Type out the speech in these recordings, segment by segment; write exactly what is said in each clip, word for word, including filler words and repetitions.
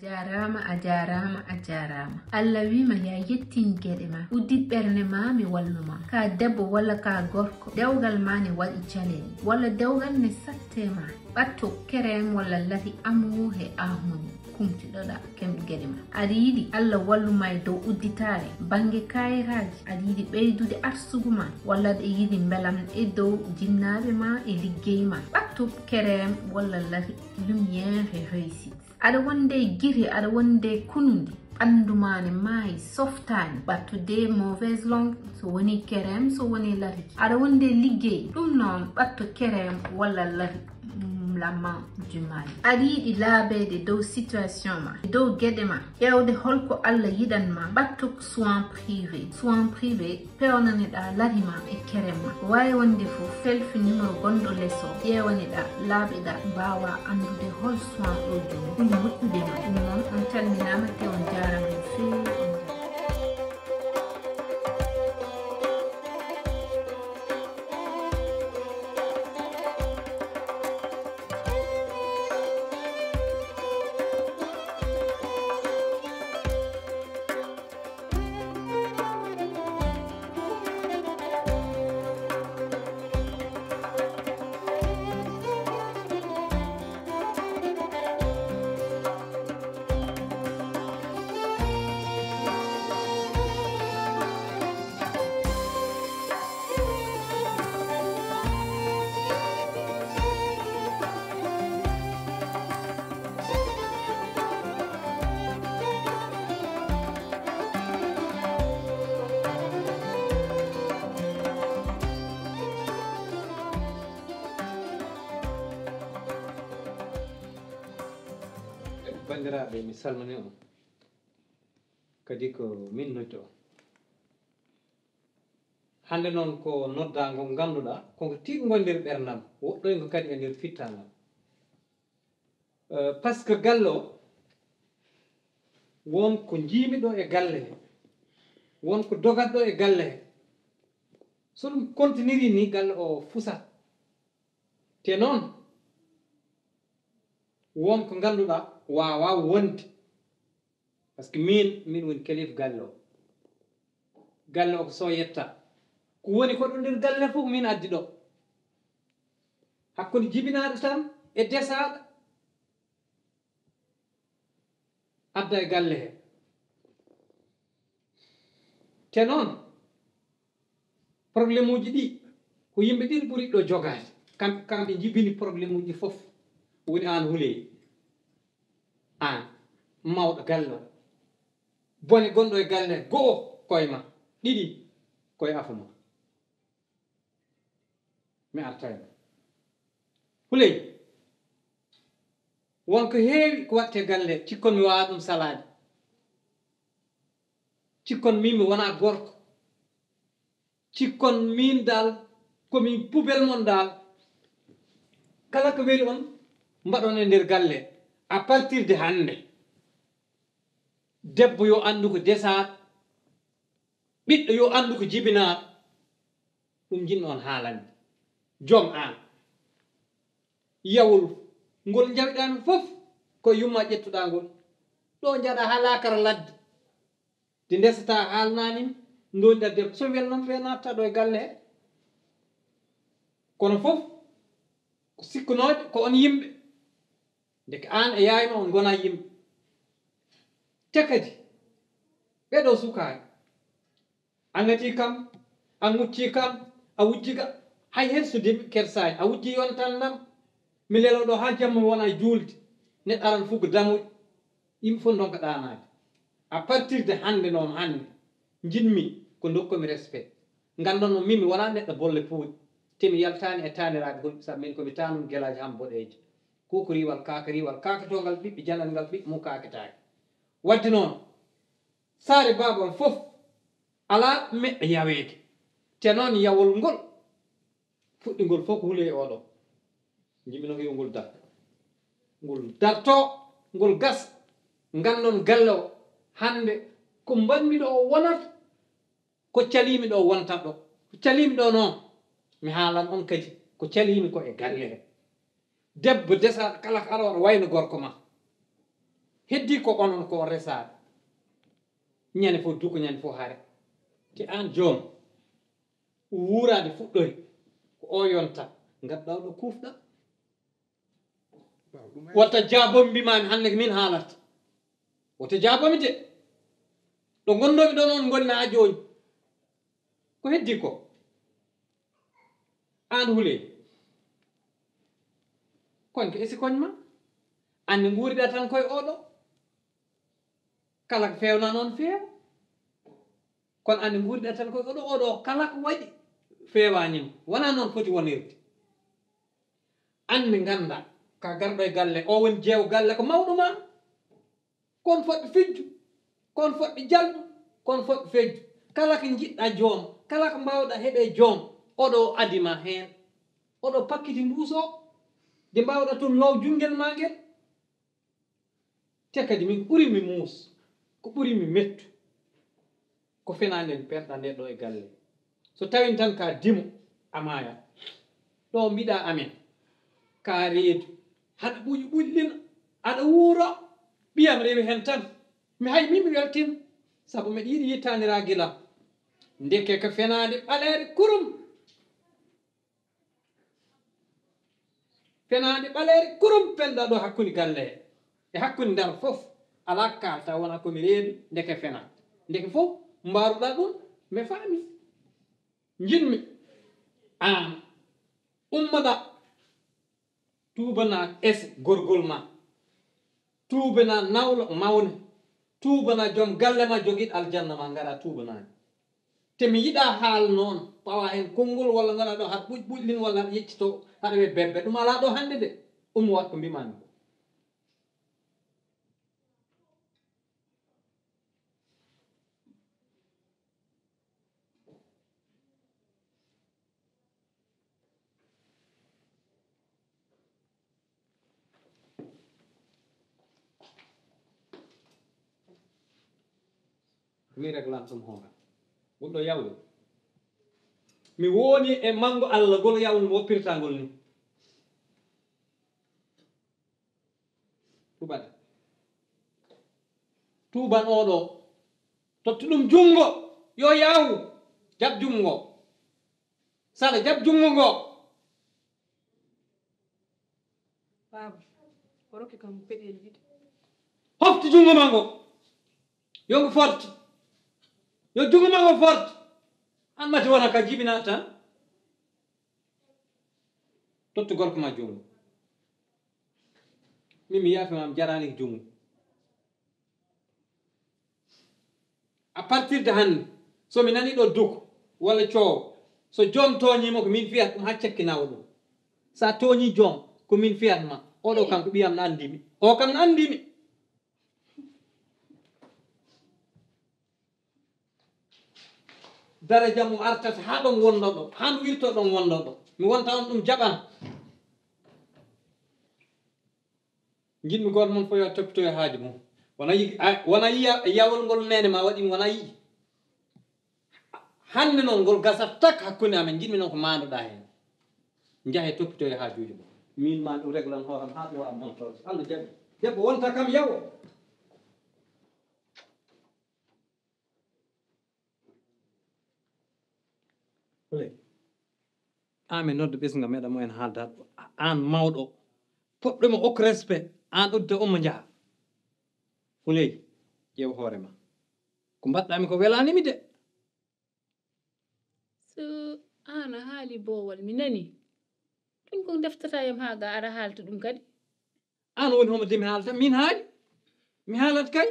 Jaaraama, a jaaraama, a jaaraama. Allah wiima ya yettin geɗe ma. Uddit ɓernde ma, mi wallu ma. Ka debbo walla ka gorko, dewgal ma ne waɗi caɗeele. Walla dewgal ne satte ma. Ɓatto kerem walla lati amu he ahmoni. Kumtiɗoɗa kem geɗe ma. Aɗa yiɗi Allah wallu ma e dow udditaare bannge kayitaaji. Aɗa yiɗi ɓeydude arsugu ma. Walla aɗa yiɗi mbelam e dow jinnaaɓe ma e liggey ma. Ɓatto kerem walla lati lumière e réussite. Aɗa wonde giri, aɗa wonde kunundi, ɓanndu ma ne maayi, softaani, ɓatto de mauvaise langue, so woni kerem, so woni lariki. Aɗa wonde liggey, ɗum noon ɓatto kerem walla lari, mm, la main du mal. Aɗa yiɗi laabeede dow situation ma, dow geɗe ma, ƴeewde holko Allah yiɗan ma, ɓatto soin privé. Soin privé, peewnane-ɗaa lari ma e kerem ma. Waawi wonde fof, selfi numéro gonɗo les o, ƴeewani-ɗaa, laaɓe-ɗaa, mbaawaa anndude hol soin o jooni ɓuri moƴƴude ma. Ɗum noon, on calminaama te on njaaraama no feewi, on njaaraama. Banndiraaɓe, mi salmini on. Kadi ko min noddi on. Hannde noon ko noddaango ngannduɗaa ko ngo tiiɗngo nder ɓerndam, woɗɗoyngo kadi e nder fittaangal. Eh, par ce que galle o, won ko njiimi ɗo e galle he, won ko dogat ɗo e galle he. So ɗum continue-ri ni, galle o fusat. Te noon, won ko ngannduɗaa waawaa wonde. Par ce que min, min woni kalifa galle o. Galle o ko so yetta. Ko woni ko ɗo nder galle fof min addi ɗo. Hakkunde jibinaaɗo tan e desaaɗo adda e galle he. Te noon, problème uji ɗi, ko yimɓe ɗiɗi ɓuri ɗo jogaade. Kam-, kamɓe njibini problème uji fof. Woni aan Huley. Aan, mawɗo galle o. Bone gonɗo e galle, go'o ko e ma, ɗiɗi ko e afo ma. Mi artay ma. Huley, won ko heewi ko waɗte galle, cikkon mi waawaa ɗum salaade. Cikkon min mi wonaa gorko. Cikkon min dal, ko min poubelle mon dal. Kala ko weli on, mbaɗon e nder galle. À partir de hannde, debbo yo anndu ko desaaɗo, ɓiɗɗo yo anndu ko jibinaaɗo. Ɗum njiɗno on haalande. Joom aan. Yawol ngol njawiɗaa mi fof, ko yumma ƴettuɗaa ngol. Ɗo njaɗa haa laakara ladde. Nde ndesataa haalnaani mi, ndooñɗaa debbo. So welnoo ɓe naatta ɗo e galle he. Kono fof, ko sikkunooɓe ko on yimɓe. Ndeke aan e yaay ma on ngonaa yimɓe. Te kadi, ɓee ɗoo sukaaɓe, a ŋatii kam, a ŋuccii kam, a wujji ga, hay heen so demi kersaani, a wujji yontan nam. Mi lelo ɗo haa jamma mi wona juulde. Neɗɗo aran fof ko damuɗi. Yimɓe fof ndonka ɗaanaade. À partir de hannde noon, hannde, njiɗmi ko ndokkomi respect. Nganndan on, min mi wonaa neɗɗo bolle pooɗi. Te mi yaltaani e taaniraaɓe hulɓe, sabu min ko mi taanun gelaaji ham boɗeeji. Ko ko riiwal kaaka, riiwal kaakatoongal ɓiɓɓe janangal ɓiɓɓe mum kaakataake. Waɗde noon, saare baaba am fof alaa meɗɗo yaweede. Te noon yawol ngol, fuɗɗingol fof ko Huley oɗo. Njiɗmi noon yo ngol dar. Ngol darto, ngol gas. Nganndon galle o, hannde ko mbaɗmi ɗo o wonata, ko caliimi ɗo wontat ɗo. Ko caliimi ɗo noon, mi haalan on kadi, ko caliimi ko e galle he. Debbo desa kala ko aɗa waɗa wayno gorko ma. Heddi ko onon ko resaade. Ñande fof duko, ñande fof hare. Te aan joom, wuuraade fuɗɗori ko o yonta ngadduɗaa ɗo kuufɗaa. Wata jaabombi ma hannde ko min haalata. Wata jaabomi de. Ɗo ngonnomi ɗon on ngoni haa jooni. Ko heddi ko? Aan hule. Kon ko esi koñ ma. Anne nguurida tan koye oɗo. Kala ko feewna noon feewa. Kono anne nguurida tan koye oɗo, oɗo kala ko waɗi feewaanima. Wonaa noon foti wonirde. Anne ngannda ka garɗo e galle, o woni jeewo galle ko mawɗo ma. Kon fotɓe fijju, kon fotɓe jaldu, kon fotɓe fejju. Kala ko njiɗɗa joom, kala ko mbawɗa heɓe joom, oɗo adi ma heen. Oɗo pakkiti mbuus o, de mbawɗa toon low junngel ma ngel. Te kadi min ko ɓuri mi muus, ko ɓuri mi mettu, ko fenaande mi perɗa nde ɗo e galle. So tawin tan ka dimo, a maaya. Ɗo mbiɗa amen, ka reedu, haɗa ɓuƴi ɓuƴlina, aɗa wuuro, ɓiyam rewi hen tan. Mi hay min mi weltin, sabu miɗa yiɗi yittaandiraa gila. Ndeke ko fenaande ɓaleere kurum. Fenaande ɓaleere kurum penda ɗo hakkunde galle he. E hakkunde ndar fof, alaa kaalta wona ko mi reedu, ndeke fenaande. Ndeke fof, mbaaruɗaa ɗum, mi faami. Njiɗmi aan ummoɗaa, tuubanaa es gorgol ma, tuubanaa nawlo mawne, tuubanaa joom galle ma jogiiɗo aljanna ma, ngara tuubanaani. Te mi yiɗaa haal noon, pawa heen konngol walla ngara ɗo haɗa ɓuƴ ɓuƴlin walla haɗa yeccito haɗa wiya bebbe. Ɗum alaa ɗo hannde de, ummo waɗ ko mbimaami ko. Mi reglan ɗum hooram. Ɗum ɗo yawde. Mi woni e manngo Allah ngol yawngol woppirtangol ni. Tuuban. Tuuban oɗo. Tottu ɗum junngo. Yo yawu. Jab junngo. Sala jab junngo ngo. Baaba, o rokki kam peɗeeli ɗiɗi. Hofti junngo ma ngo. Yo ngo forti. Yo junngo ma ngo forti. An mati wona ka jibinaa tan. Tottu gorko ma junngo. Min mi yaafi ma, mi jaraani junngo. À partir de hannde, so mi nanii ɗo duko walla coowo, so joom tooñiima ko min fiyata ɗum haa cekkinawa ɗum. So a tooñii joom, ko min fiyata ma. Oɗo kanko ɓiyam na anndi mi. O kam na anndi mi. Daraja mo artata haa ɗon wonno ɗo, haa no wirto ɗon wonno ɗo. Mi wonta on ɗum jaɓan. Njiɗmi gooto mon fof yo toppitoyo haaju mum. Wona yi-, a-, wona yiya yawol ngol neene ma waɗi, wona yi'i. Hannde noon ngol gasat tak hakkunde amen, njiɗmi noon ko maandoɗaa heen. Njahe toppitoyo haajuuji mon. Min ma ɗum reglan hooram haa ɗo am on toon. Allah jaɓi. Debbo wonta kam yawo. An mi nodda ɓesnga meɗa mo en haaldat. An mawɗo. Poɗɗo mo ok respect. An udda umma njaha. Huley, ƴeew hoore ma. Ko mbaɗɗami ko welani mi de. So an a haali boowal, mi nani. Ɗum ko ndeftata yam haa ga aɗa haalta ɗum kadi. An woni homo de mi haalta, min haali. Mi haalat kay.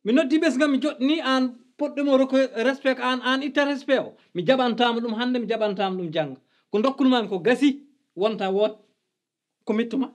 Mi noddi ɓesnga mi joɗɗini an poɗɗo mo roko respect ko an, an itta respect o. Mi jaɓantama ɗum hannde, mi jaɓantama ɗum jannga. Ko dokkunmami ko gasi, wonta woot ko mittuma.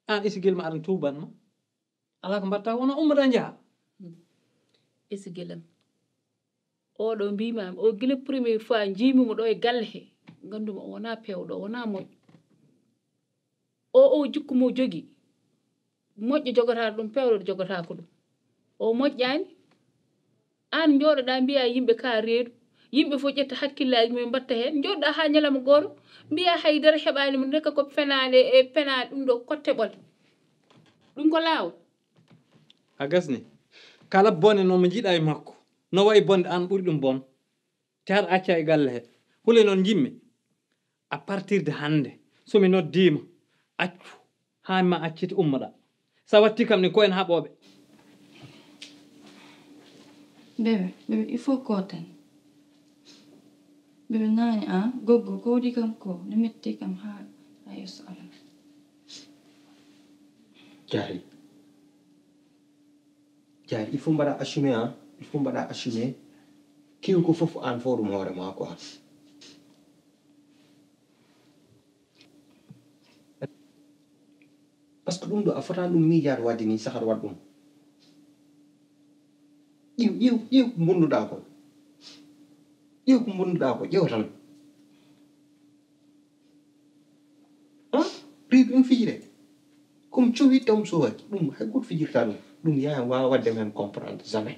An isigel ma aɗa tuuban ma. Alaa ko mbaɗta, wona ummoɗa njaha. Isigel am. Oɗo mbimaami, o gila premier fois njiimi mo ɗo e galle he, ngandumi o wona pewɗo, o wona moƴƴo. O, o jikku mo jogi, moƴƴo jogata ɗum, pewɗo jogata ko ɗum. O moƴƴani. An jooɗoɗa mbiya yimɓe ka reedu, yimɓe fof ƴetta hakkillaaji mumen mbatta heen. Jooɗoɗa ha ñalawma gooto mbiya haydara heɓani mo, ndeke ko fenaande e penaande, ɗum ɗo kotte ɓole. Ɗum ko laawol. A gasni. Kala bone no mo jiiɗa e makko, no wayi bonde, an ɓuri ɗum bon. Te haɗa acca e galle he. Hule noon njimmi. À partir de hannde, so mi noddiima, accu haa ma accite ummoɗa. Sa watti kam ne ko en haɓooɓe. Bébé, bébé, il faut kooten. Bébé, naani an, goggo ko wodi kam ko, ne metti kam haa a yeeso alaa. Jaari. Jaari, il faut mbaɗa assumer, hein. Il faut mbaɗa assumer. Kiw ko fof an fo ɗum hoore ma quoi. Parce que ɗum ɗo a fotani ɗum miijaade wadde ni sahat waɗ ɗum. Ƴeew ƴeew ƴeew ko mbonnuɗa ko. Ƴeew ko mbonnuɗa ko, ƴeew tan. An reedu ɗum fijire. Comme cowi taw mi sowaki ɗum hay goto fijirta ɗum. Ɗum yaha wawa wadde men comprendre jamais.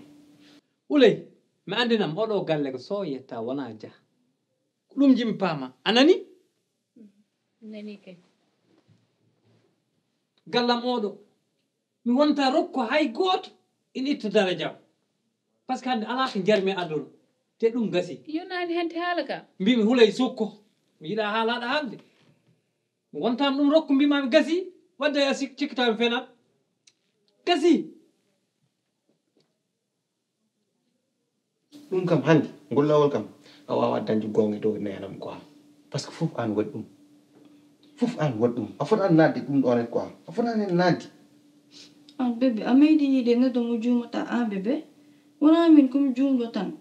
Uley, mi anndinam oɗo galle ko so yetta wona jah. Ko ɗum jimmi paama. A nani? Nani kay. Gallam oɗo. Mi wonta rokko hay gooto ina itta darajam. Parce que hannde alaa ko njarmi aduna. Te ɗum gasi. Yonani hente haala ka. Mbimi hulay sukko. Mi yiɗa haalaɗa haalde. Mi wontam ɗum rokko mbimami gasi. Wadde a sik cikkitami fenat. Gasi. Ɗum kam hannde ngol laawol kam a waawaa dañde goonga e dow neenam quoi. Parce que fof aan waɗi ɗum. Fof aan waɗi ɗum. A fotaani naatde ɗum ɗoon quoi. A fotaani heen naatde. Aan bébé, a meeɗii yiide neɗɗo mo juumataa aan bébé? Wonaa miin ko mi juumɗo tan.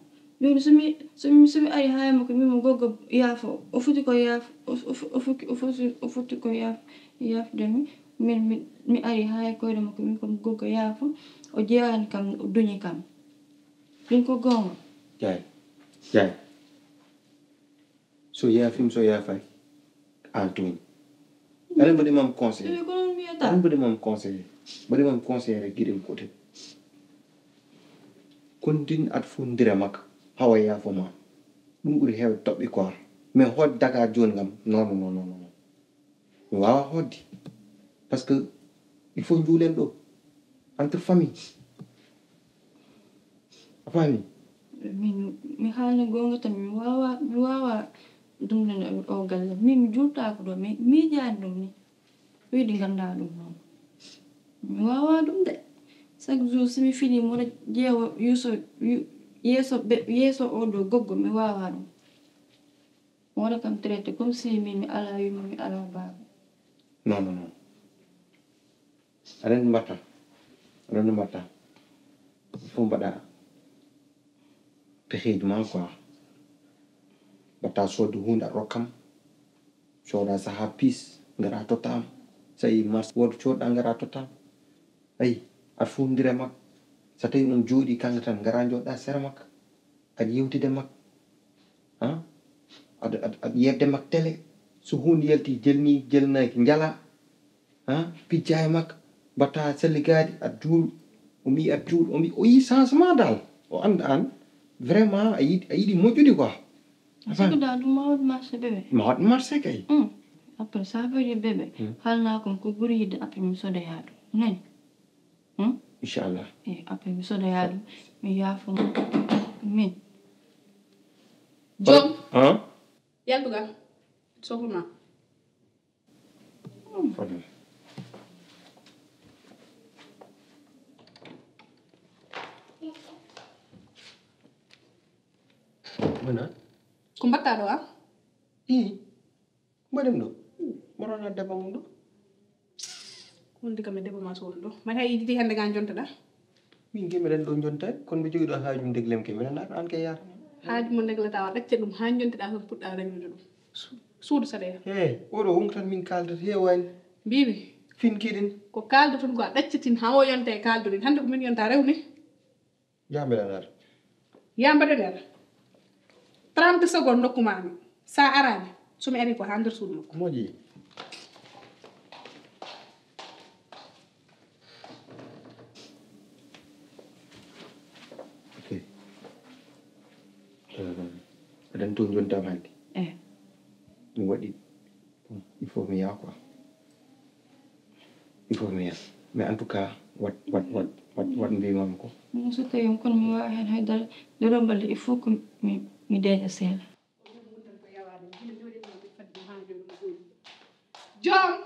Jooni so mi so mi so mi arii haa e makko mi wiima goggo yaafo, o foti ko yaaf o o foti o foti ko yaaf yaafde mi. Miin mi mi arii haa e koyɗe makko mi wiima goggo yaafo, o jeyaani kam o duñi kam. Ɗum ko goonga. Jaay, jaay. So yaafiima so yaafaaki aan tooñi. Aɗa mbaɗi mam conseillé. Eɓe ko noon mbiyata. Aɗa mbaɗi mam conseillé. Mbaɗi mam conseillé rek giɗen koten. Kondin aɗa fondira makka hawa yaafo ma. Ɗum ɓuri heewde toɓɓe quoi. Mais hoɗde Dakar jooni kam non non non non. Mi waawaa hootde. Parce que il faut njuulen ɗo entre famille. A faami? Min mi haalna goonga tan mi waawaa mi waawaa ɗumlinde o galle. Min mi juultaako ɗo mi miijaani ɗum ni. Weeɗi nganndaa ɗum noon. Mi waawaa ɗum de. Chaque jour so mi finii mboɗo ƴeewa yeeso yeeso ɓe yeeso oo ɗoo goggo mi waawaa ɗum. Wona kam traité comme si min mi ala yumma mi ala baaba. Non non non. Aɗa anndi mbatta aɗa anndi mbatta. Fof mbaɗa pexeeji ma quoi. Mbatta sodde huunde aɗa rokkam. Sooda saha piis ngara tottam. So yi marché woto coodɗa ngara tottam. Ayi aɗa fondira makko. So tawi on jooɗi kanga tan ngara jooɗɗa sera makko. Aɗa yewtida makko. Aɗa aɗa aɗa yerde makko télé. So huunde yalti jelni jelnaki njala. Pijja e makko mbatta selligaade aɗa juul o mbi aɗa juul o mbi o yi changement dal. O annda aan vraiment a yiɗi a yiɗi moƴƴude quoi. Siko dal ɗum ma waɗ marché bébé. Ma waɗ marché kay. Après ça veut dire bébé halna kon ko ɓuri yidde après mi sodoya ɗum nani. Inchallah. Eyi après mi sodoya ɗum mi yaafo min. Joom. Yaltugal sohlu ma. Wona. Ko mbaɗta ɗo a? Ii. Mbaɗen ɗo. Mbaɗon a debbo mum ɗo. Wonde kam e debbo ma so won ɗo. Mbaɗa yiɗi hannde ga jontoɗa. Min ke miɗen ɗo jonta kono mi jogi ɗo haaju ndeglam ke miɗen naata an ke yaata. Haaju mo ndeglata o ɗacca ɗum ha jontoɗa toon puɗɗa reglude ɗum. Suudu saɗa yaha. He oɗo wonko tan min kaldata hewani. Mbimi. Fin kiɗin. Ko kaldoton ko a ɗaccatin ha o yonta e kaldoɗen hannde ko min yonta rewni. Ya mbeɗa naata. Ya mbaɗa naata. Trente secondes ndokkuma mi. Sa arani, somi ari ko ha nder suudu makko. Moƴƴi. Ok. Euh, aɗa anndi to jontama hannde? Eh. Ɗum waɗi, il faut mi yaha quoi. Il faut mi yaha. Mais en tout cas, wat, wat, wat, wat, wat mbimam ko. Mo so tawi on kono mi wawa hen haydara. Nde ɗo balɗe, il faut que mi, mi deeƴa seeɗa. Joom.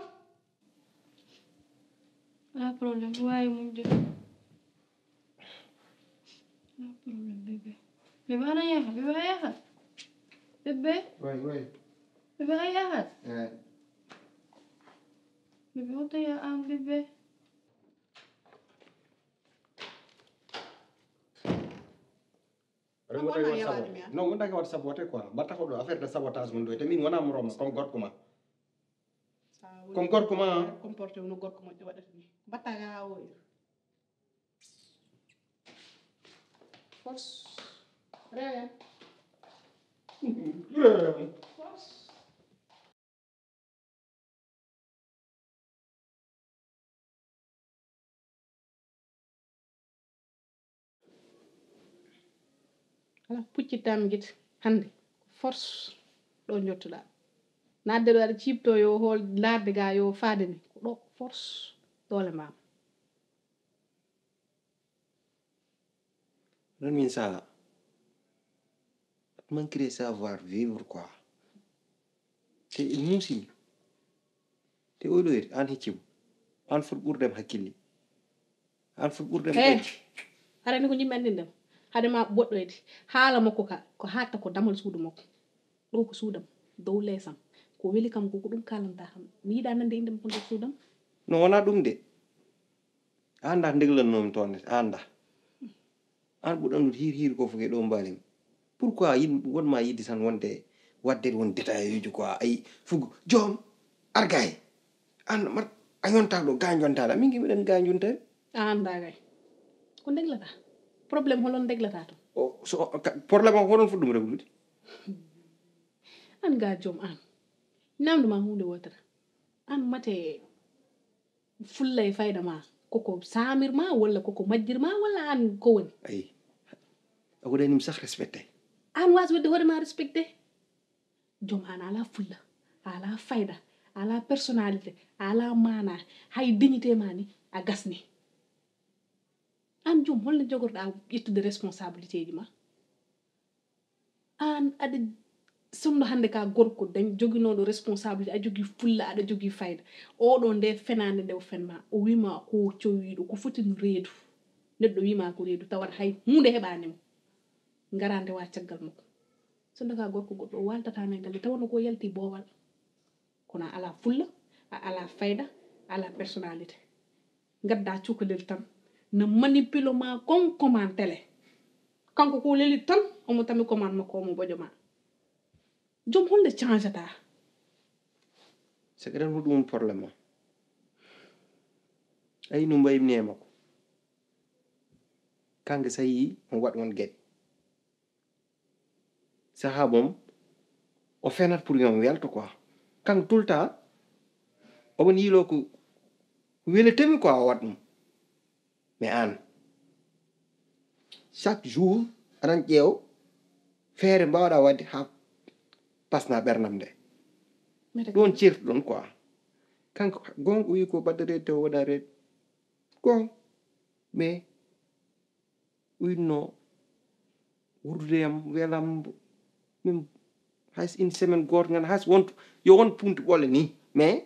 Ala problème, mi wawi muñde. Ala problème, bébé. Bébé, ana yaha, bébé, a yaha. Bébé. Oui, oui. Bébé, a yaha. Eh. Bébé, hoto ya an, bébé. Aɗa wona wonde waɗa yawaade saboté mi, an. Non, wondaaki waɗa saboté quoi. Mbaɗta ko ɗo affaire de sabotage mon ɗo. Te min wona moromo comme gorko ma. Sa woni Comme gorko ma. Comporté no gorko moƴƴo waɗata ni. Mbaɗta ga ha woɗi. Force. Rewen. Rewen. Force. Ala puccittaami gite hannde ko force ɗo njottoɗaa. Naatde ɗo aɗa ciiptoo yo hool ndaarde ga yo faade ni ko ɗo force doole mbaam. Non min ça, manquerait savoir vivre quoi. Te il muusimi. Te oɗo eri an heccimo. An foti ɓurdem hakkille. An foti ɓurdem Hey, arani ko njimmi anndindem. Hade ma boɗɗoyde. Haala makko ka ko haatta ko damal suudu makko. Ɗo ko suudam, dow leesam. Ko weli kam ko ko ɗum kaalanta kam. Mi yiɗa nande inde makko nder suudam. No wona ɗum de. An da ndeglannoomi toon de, an da. An ɓuɗanɗo hiir hiir ko fof e ɗo mbalim. Pourquoi yimɓe wonma yiɗde tan wonde wadde won détail uji quoi ay fugo joom argay. An mat a yonta ɗo ga jontaɗa min gi miɗen ga jontaɗe. A anda gay ko ndeglata problème holon ndeglata to. O so problème o hoɗon fuɗɗum reglude. An ga joom an namduma hunde wotere an mate fulla e fayda ma koko samir ma walla koko majjir ma walla an ko woni? Ayi, a waɗani mi sax respecté. An wasi wadde hoore ma respecté. Joom an ala fulla, ala fayda, ala personnalité, ala mana, hay dignité ma ni a gasni. An joom holno jogorɗa ƴettude responsabilité ji ma? An aɗa sonno hannde ka gorko dañ joginooɗo responsabilité a jogii fulla aɗa jogii fayda. Oɗo nde fenaande nde o fenma o wima ko cowiiɗo ko foti no reedu. Neɗɗo wima ko reedu tawat hay huunde heɓaani mo. Ngara ndewa caggal makko. Sonno ka gorko goɗɗo o waltata men galle tawano ko yalti boowal. Kono a ala fulla, a ala fayda, a ala personnalité. Ngadda cukalel tan na manipilo ma kon commande télé. Kanko ko leli tan omo tami commande makko omo boƴo ma. Joom holde changata? C'est que ɗum ɗum problème o. Ayi no mbayimni e makko. Kanko sa yii on waɗ on geɗe. Saha bom o fenat pour yon welto quoi. Kan tout le temps omo yiilo ko weletemi quoi o waɗ ɗum. Mais an chaque jour aɗan ƴeew feere mbawɗa wadde ha pasna ɓernam nde. Ɗon certuɗon quoi. Kanko gonga o wi ko baɗɗa reede taw waɗa reede. Gonga. Mais winno wurdude yam welam min. Hay so une semaine goto ganda hay so wonto yo won punti ɓolle ni mais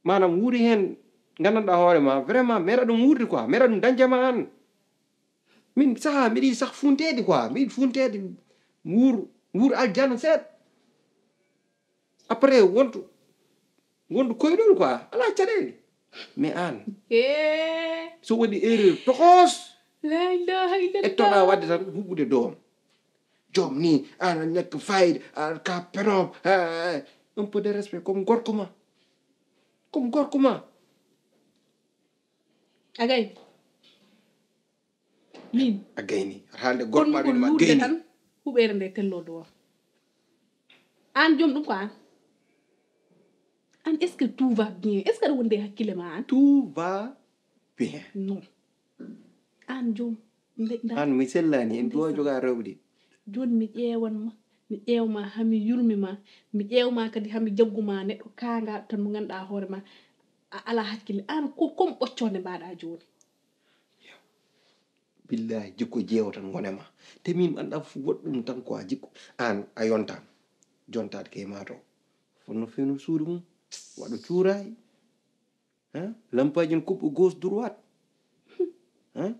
manam wuuri hen gandanɗa hoore ma vraiment meɗa ɗum wuurde quoi meɗa ɗum dañde ma an. Min saha mbiɗa yiɗi sah funtede quoi mbiɗa yiɗi funtede wuur wuur aljana seeɗa. Après wonto wonto koyɗol quoi ala caɗele. Mais an so waɗi erreur tokos. La ilaha illallah. Ettoɗa wadde tan huɓɓude doom. Joom ni an a ñakka fayida an ka penom. Un peu de respect comme gorko ma. Comme gorko ma. A gay. Min a gayni aɗa haalde gorko ma ɗum ma gayni. Tan Huɓeere nde tello dowa. An joom ɗum ko an. An, est-ce que tout va bien? Est-ce que aɗa wondi e hakkille ma an? Tout va bien. Non. An joom. Nde- nda- An mi sellani en duwa joga rewɓe ɗi. Joni mi ƴeewan ma, mi ƴeew ma hami yurmi ma, mi ƴeew ma kadi hami jaggu ma neɗɗo kanga tan mo ganduɗa hoore ma a ala hakkille. An ko comme ɓocconde mbaɗa joni. Billahi jikko jeewo tan gone ma. Te min anɗa woɗɗum tan ko a jikko. An a yontan. Jontaɗ ke ma to. Fonno fewno suudu mum. Waɗo cuurayi. Hein? Lampaji ne kuɓɓo gauche droite. Hein?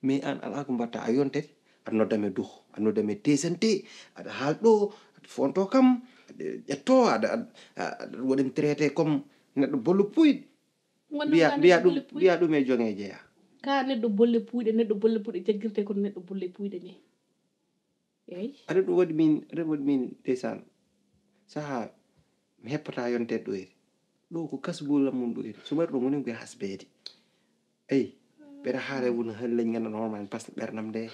Mais an ala ko mbatta a yonte. Aɗa nodda me duh. Aɗa nodda me tesante. Aɗa haal ɗo. Aɗa fonto kam. Aɗa ƴetto. Aɗa aɗa- aɗa waɗi traité comme neɗɗo bollo puyɗ. Mbiya mbiya ɗum mbiya ɗum e joŋe jeya. Ka neɗɗo bolle puyɗe, neɗɗo bolle puyɗe jaggirte kono neɗɗo bolle puyɗe ni. Eyi. Aɗa ɗum waɗi min aɗa ɗum waɗi min ndeysaan. Saha mi heppata yonteede ɗo iri. Ɗo ko kasbula mum ɗo iri. So mbaɗi ɗum woni koye hasbeede. Eyi. Mbeɗa haare woni hallel nganndan hoore ma par ce que ɓernam nde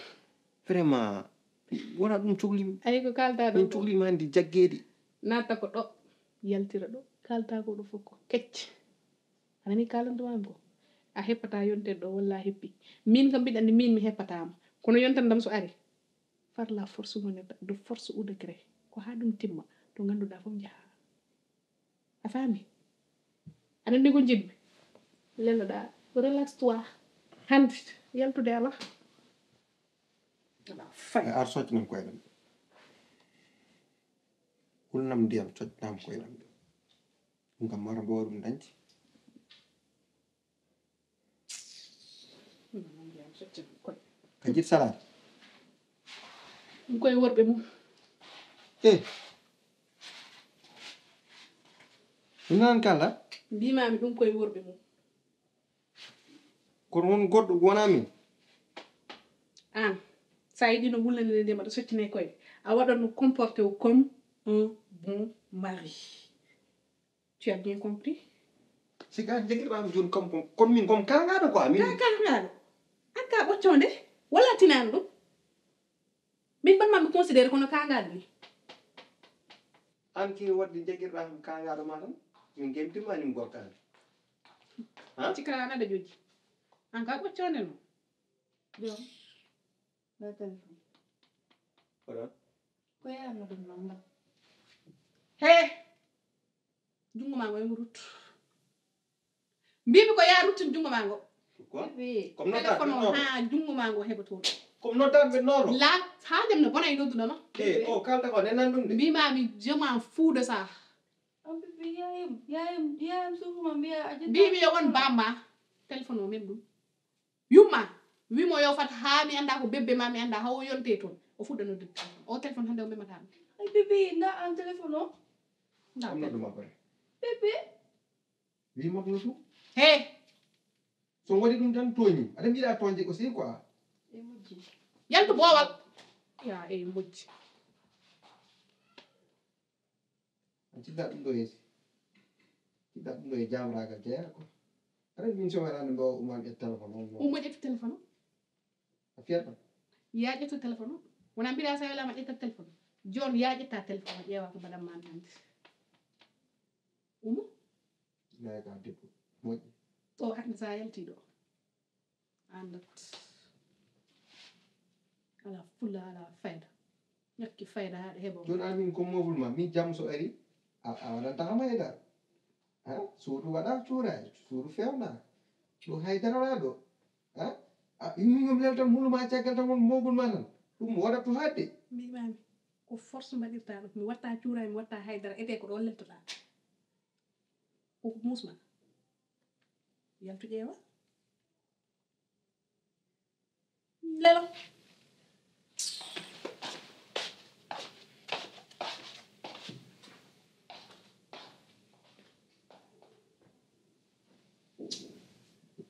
vraiment wona ɗum cohlimi. Ayi ko kalta ɗo. Min cohlima hannde jaggeede. Natta ko ɗo yaltira ɗo kalta ko ɗo fof ko kecce. A nani kalandumaami ko a heppata yonteede ɗo walla a heppi. Min kam mbiɗa anndi min mi heppataama kono yontandam so ari par la force ngonirta de force ou de gré ko haa ɗum timma to ngannduɗaa fof njaha. A faami? Aɗa anndi ko njiɗmi? Leloɗaa relax toi. Hannde yaltude alaa. Alaa fay. Ar soƴnam koyɗam. Hulnam ndiyam soƴnam koyɗam. Ɗum kam mata mbowa ɗum dañde. Ka jiɗ salaade. Ɗum koye worɓe mum. E ɗum nan kala. Mbimami ɗum koye worɓe mum. Kono won goɗɗo wona min. An sa yiɗino wulnanede nde mbaɗa soccine koye a waɗatno comporte o comme un bon mari. Tu as bien compris? Sika jagirɗam joni comme comme min comme kangaɗo quoi min. Ka kangaɗo an ka ɓocconde wala tinani ɗum. Min mbaɗ ma mi considéré kono kangaɗo ni. An ki wadde jagirɗa kam kangaɗo ma tan min gemtima nim gorkani. Ha? Cikka an aɗa joji an ka ɓocconde no. Jom. Nda téléphone. Voilà. Ko yaanno ɗum noon ngal. He. Junngo maa ngo e ngo ruttu. Mbiimi ko yaa ruttin junngo maa ngo. Pourquoi? Comme notaade ɓe nooro. Haa junngo maa ngo heɓa toon. Comme notaade ɓe nooro. La haa jam no bona e nodduno ma. E o kalta ko nenan ɗum de. Mbiimaami je m'en fous de ça. Mbiimi yo won bamma. Téléphone o mem ɗum. Yumma wimo yo fat haa mi annda ko bebbe ma mi annda hawo yonte toon o fuɗɗa noddude téléphone o téléphone hannde o memata ɗum. Ay bébé nda an téléphone o. Nda am nodduma pare. Bébé. Wi mabno tu. He. So waɗi ɗum tan tooñi aɗa mbiɗa tooñde aussi quoi. Yaltu boowal. Ya e mojji. A jiɗɗa ɗum ɗo yeesi jiɗɗa ɗum ɗo e jamragal jeeya ko aɗa min so waɗani mbo uman e téléphone on umma ƴettu téléphone o a fiyat ɗum ya ƴettu téléphone o wona mbiɗa sa welama ƴetta téléphone o jon ya ƴetta téléphone o ƴeewa ko mbaɗan ma hannde umma nayi ka debbo moƴƴi o hannde sa yalti ɗo Andat. Ala fulla ala fayda. Ñakki fayda haɗa heɓa. Joni an min comme mobul ma min jam so ari a a waɗantaka ma e dar. Ha suudu waɗa cuuraji suudu fewna. Ɗo haydara wala ɗo. Ha a min gom leltan muluma caggal tan won mobul ma tan. Ɗum waɗattu haɗde. Mbimami ko force mbaɗirta ɗum mi watta cuuraji mi watta haydara ete ko ɗo leltoɗa. Ko musma. Yaltu ƴeewa. Lelo.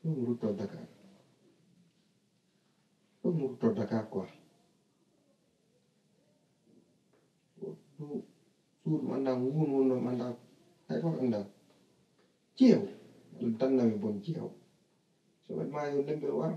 Ɗum rutto Dakar. Ɗum rutto Dakar quoi. Ɗum suudu annda ngun wonno annda hay fof annda. Jeew. Ɗum tannami bon jeew. So waɗ ma yo lembe war.